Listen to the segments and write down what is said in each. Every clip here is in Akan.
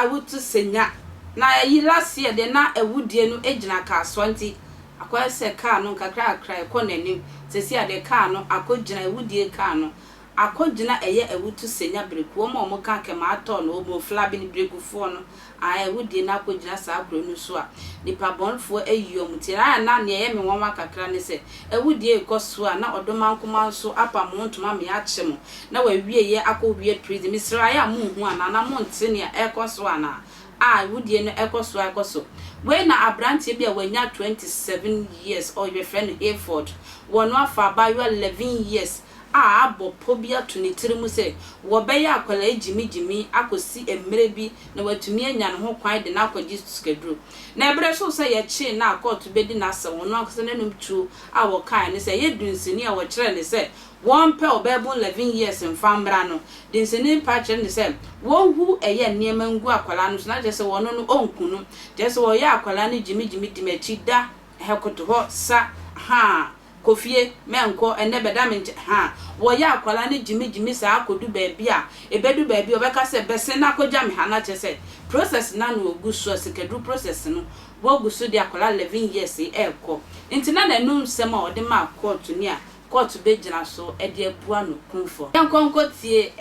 Awutu Senya. Na ayi last year deɛ na awudie no gyina Kasoa nti akɔyɛ sɛ car no nkakrakra ɛkɔ n'anim. Seesei a deɛ car no akɔgyina, awudie car no akɔgyina ɛyɛ Awutu Senya Bereku. Wɔn a wɔka Kɛmaa tɔ no, wɔn Flabin Berekufoɔ no, ae, awudie no akɔgyina saa kuro no so a nipa bɔnefoɔ ayi wɔn ti. Na na nea ɛyɛ me nwanwa kakra ne sɛ awudie rekɔ so a na Ɔdomankoma nso apam ho ntoma me akye mo na wawie yɛ akɔ wie prison. Mesrɛ, ayɛ a monhu anaa na monte nea ɛrekɔ so anaa a awudie no ɛkɔ so ɛkɔ so wei? Na aberanteɛ bi a wanya 27 years, ɔyɛfrɛ no Hayford, wɔn afa abaayewa 11 years a abɔ pɔ bi ato ne tiri mu sɛ wɔbɛyɛ akwadaa gyimigyimi akɔsi mmerɛ bi na watumi anya ne ho kwan de n'akɔgye sikaduro. Na ɛberɛ so sɛ yɛkyee na akɔɔto bɛdi n'asɛm, ɔno ankasa n'anum tuo a wɔkae ne sɛ ɛyɛ dunsini a wɔkyerɛ ne sɛ wɔmpɛ ɔbɛɛbo 11 years mfa mmra no. Dunsini mpa kyerɛ ne sɛ wɔnhu ɛyɛ nneɛma ngu akwadaa no so, na kyerɛ sɛ wɔno no ɔnku no, kyerɛ sɛ wɔyɛ akwadaa no gyimigyimi di m'akyi da hɛkoto hɔ sa ha kofie mɛnkɔ ɛnɛ bɛda me nkyɛn ha. Wɔyɛ akwadaa no gyimigyimi saa akɔdu baabi a ebedu baabi a ɔbɛka sɛ bɛsɛn na akɔgya me ha, na kyerɛ sɛ process na no ogu so a sikaduru process no wɔgu so de akwadaa 11 years yi ɛrekɔ. Nti na n'anum nsɛm a ɔde maa court ni a court bɛgyina so de abua no kumfɔ. Yɛnkɔ nkɔ tie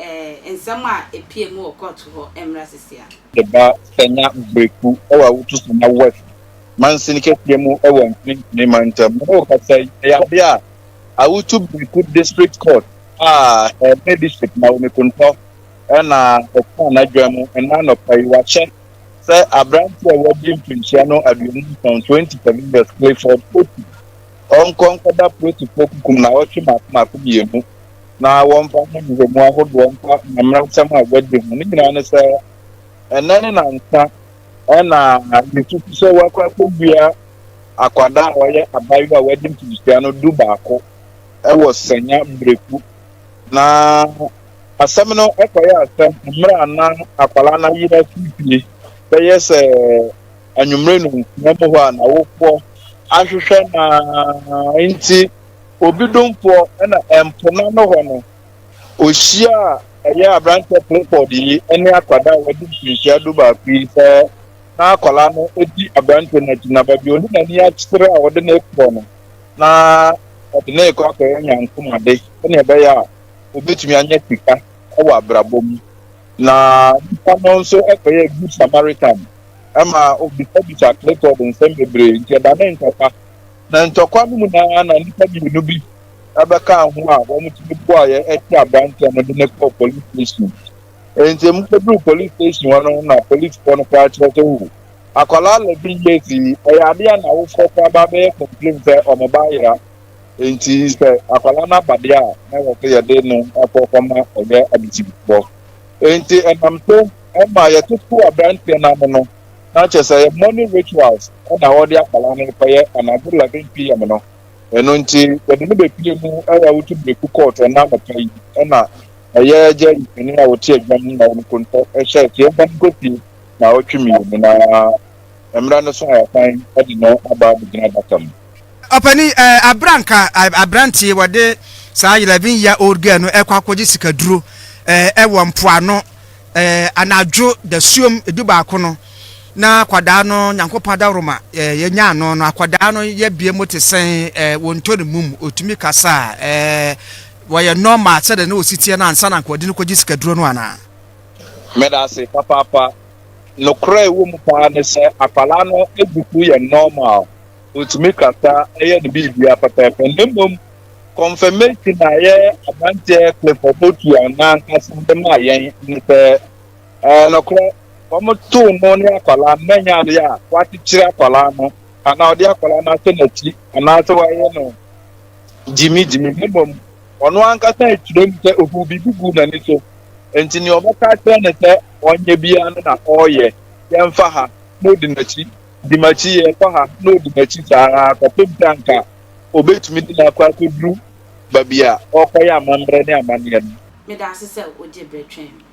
nsɛm a epie mu wɔ court hɔ mmra sisi a. De ba Sanya Breku ɛwɔ Awutu Senya West mansini kɛseɛ mu ɛwɔ Mfinimfini mantam na ɛwɔ kasa yi, ɛyɛ adeɛ a Awutu Breku District Court a ɛne district na wɔn kontɔ ɛna ɛka n'adwa mu ɛna anɔpa yi wahyɛ sɛ aberante a wɔdi mfinhyia no 27, 27 years, Clifford Otu, ɔnkɔ nkɔda polisifoɔ kukum na ɔtwe mako mako mmienu na wɔmfa ho nhwehwɛmu ahodoɔ mfa mmaransɛm a wɔadi ho. Ne nyinaa ne sɛ ɛnɛ ne nansa ɛna yɛsusu sɛ wakɔ akɔdua akwadaa a ɔyɛ abayewa a wadi mfinhyia no 11 ɛwɔ Sanya Breku. Na asɛm no ɛkɔyɛ asɛm mmerɛ a na akwadaa no ayera afiri fie bɛyɛ sɛ anwummere no nsia mu hɔ a n'awofoɔ ahwehwɛ, na nti obi domfoɔ ɛna ɛmpona no hɔ no ohyia a ɛyɛ aberanteɛ Clifford yi ne akwadaa a wadi mfinhyia 11 yi sɛ na akwadaa no di aberanteɛ no akyi, na baabi a ɔde n'ani akyerɛ a ɔde ne kɔ no na ɔde ne kɔ akɔyɛ nyankomade sɛnea ɛbɛyɛ a obetumi anya sika wɔ abrabɔ mu. Na nipa no nso kɔyɛ Good Samaritan ɛma obisabisa Clifford nsɛm bebree, nti ɛda ne ntɔkwa na ntɔkwa no mu naa na nipa mmienu bi ɛbɛka ho a wɔn tumi boaeɛ ɛte aberanteɛ no de ne kɔ police station. Nti mu bɛduru police station hɔ no na policefoɔ no koraa kyerɛ sɛ o akwadaa 11 years yi, ɛyɛ adeɛ a n'awofoɔ koraa ba bɛyɛ complain sɛ ɔmo ba ayera, nti sɛ akwadaa no aba deɛ a na wɔ sɛ yɛde no akɔ kɔma ɛyɛ adekyirifoɔ. Nti ɛnam so ɛma yɛtoto aberanteɛ no ano no na kyerɛ sɛ ɛyɛ money rituals ɛna wɔde akwadaa no kɔyɛ anadwo 11 p.m. no. Ɛno nti yɛde no bɛpie mu ɛwɔ Awutu Breku court ɛna anɔpa yi, ɛna ɛyɛ gye panin a wɔte adwa mu na wɔn kontɔ ɛhyɛ sɛ yɛmfa no nkɔfie na ɔtwe mmienu na mmerɛ no so a yɛsan ɛde no aba abɛgyina adaka mu. Ɔpani abranka aberanteɛ wɔde saa 11 year old girl no ɛkɔ akɔgye sikaduro ɛwɔ mpoano anadwo dasuom 11 no, na akwadaa no, Nyankopɔn adaworoma, yɛnya ano no, akwadaa no yɛ bie mu te sɛn wɔntɔ ne mum, ɔtumi kasa a wɔyɛ normal sɛdeɛ ne wɔsi teɛ no ansa na nka wɔde no kɔgye sikaduro no anaa? Meda ase papaapa. Nokorɛ a ɛwɔ mu paa ne sɛ akwadaa no egu so yɛ normal, otumi kasa, ɛyɛ ne biribia pɛpɛɛpɛ, na mmom confirmation a ɛyɛ aberanteɛ Clifford Otu anankasa de maa yɛn ne sɛ nokorɛ wɔn too no ne akwadaa no n'anya adeɛ a wakyekyere akwadaa no anaa ɔde akwadaa no ahyɛ n'akyi anaasɛ wayɛ no gyimi gyimi, na mmom ɔno ankasa akyerɛ mu sɛ ohu biribi gu n'ani so, nti nea ɔbɛka akyerɛ ne sɛ ɔnyɛ biara no na ɔreyɛ. Yɛmfa ha na odi n'akyi, di m'akyi, yɛkɔ ha na odi n'akyi saa kɔpem sɛ anka obetumi de n'akɔ akɔduru baabi a ɔrekɔyɛ amammerɛ ne amanneɛ no. Meda ase sɛ wogye berɛ twɛn me.